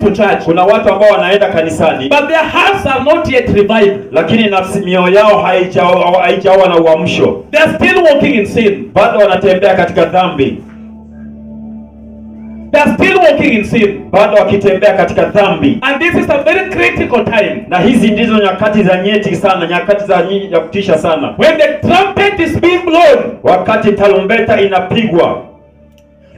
to church, Kuna watu ambao wanaenda kanisani, but their hearts are not yet revived. Lakini nafsi mioyo yao haijawa na uamsho, They are still walking in sin. Bado wanatembea katika dhambi, They are still walking in sin. Bado wakitembea katika dhambi. And this is a very critical time. Na hizi ndizo nyakati za nyeti sana, nyakati za ya kutisha sana, When the trumpet is being blown wakati tarumbeta inapigwa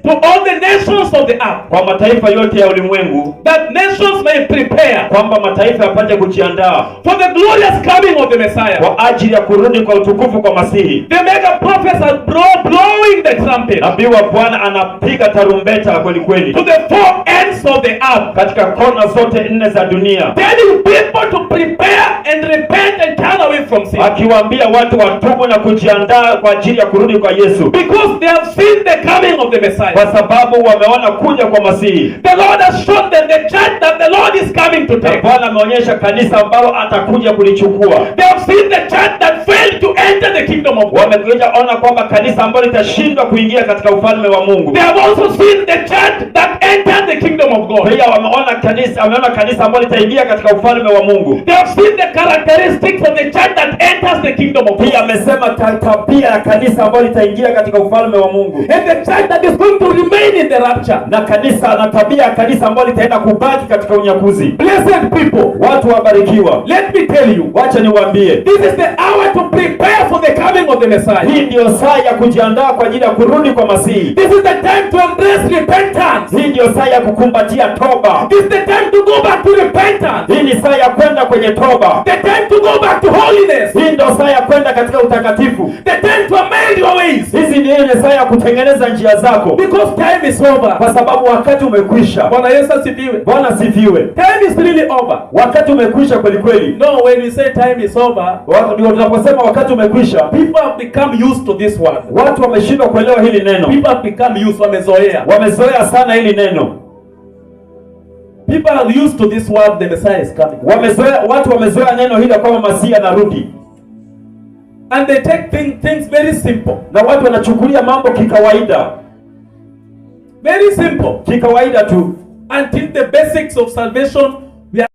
to all the nations of the earth, kwa mataifa yote ya ulimwengu, that nations may prepare kwamba mataifa yapate kujiandaa for the glorious coming of the Messiah. Kwa ajili ya kurudi kwa utukufu kwa Masihi. The mega prophets are blowing the trumpet Nabii wa Bwana anapiga tarumbeta kweli kweli to the four ends of the earth, katika kona zote nne za dunia, telling people to prepare and repent and turn away from sin. Akiwaambia watu watubu na kujiandaa kwa ajili ya kurudi kwa Yesu, Because they have seen the coming of the Messiah. Kwa sababu wameona kuja kwa Masihi. The Lord has shown them the church that the Lord is coming to Na take. Bwana ameonyesha kanisa ambalo atakuja kulichukua. They have seen the church that failed to enter the kingdom of God. Wamekuja ona kwamba kanisa ambalo litashindwa kuingia katika ufalme wa Mungu. They have also seen the church that entered the kingdom of God. Pia wameona kanisa ambalo litaingia katika ufalme wa Mungu. They have seen the characteristics of the church that enters the kingdom of Pia God. amesema tabia ya kanisa ambalo litaingia katika ufalme wa Mungu, And the church that is going to remain in the rapture. Na kanisa na tabia ya kanisa ambalo litaenda kubaki katika unyakuzi. Blessed people, Watu wabarikiwa, let me tell you, wacha niwaambie, this is the hour to prepare for the coming of the Messiah. Hii ndiyo saa ya kujiandaa kwa ajili ya kurudi kwa Masihi. This is the time to embrace repentance. Hii ndiyo saa ya kukumbatia toba. This is the time to go back to repentance. Hii ni saa ya kwenda kwenye toba. The time to go back to holiness. Hii ndio saa ya kwenda katika utakatifu. The time to amend your ways. Hizi ndio ile saa ya kutengeneza njia zako, Because time is over. Kwa sababu wakati umekwisha. Bwana Yesu asifiwe. Bwana asifiwe. Time is really over. Wakati umekwisha kweli kweli. No, when we say time is over, Ndio tunaposema wakati umekwisha, people have become used to this word. Watu wameshindwa kuelewa hili neno, People have become used, wamezoea. Wamezoea sana hili neno. People are used to this word, the Messiah is coming. Wamezoea, watu wamezoea neno hili kwamba Masihi anarudi, And they take things very simple. Na watu wanachukulia mambo kikawaida, Very simple. Kikawaida tu, Until the basics of salvation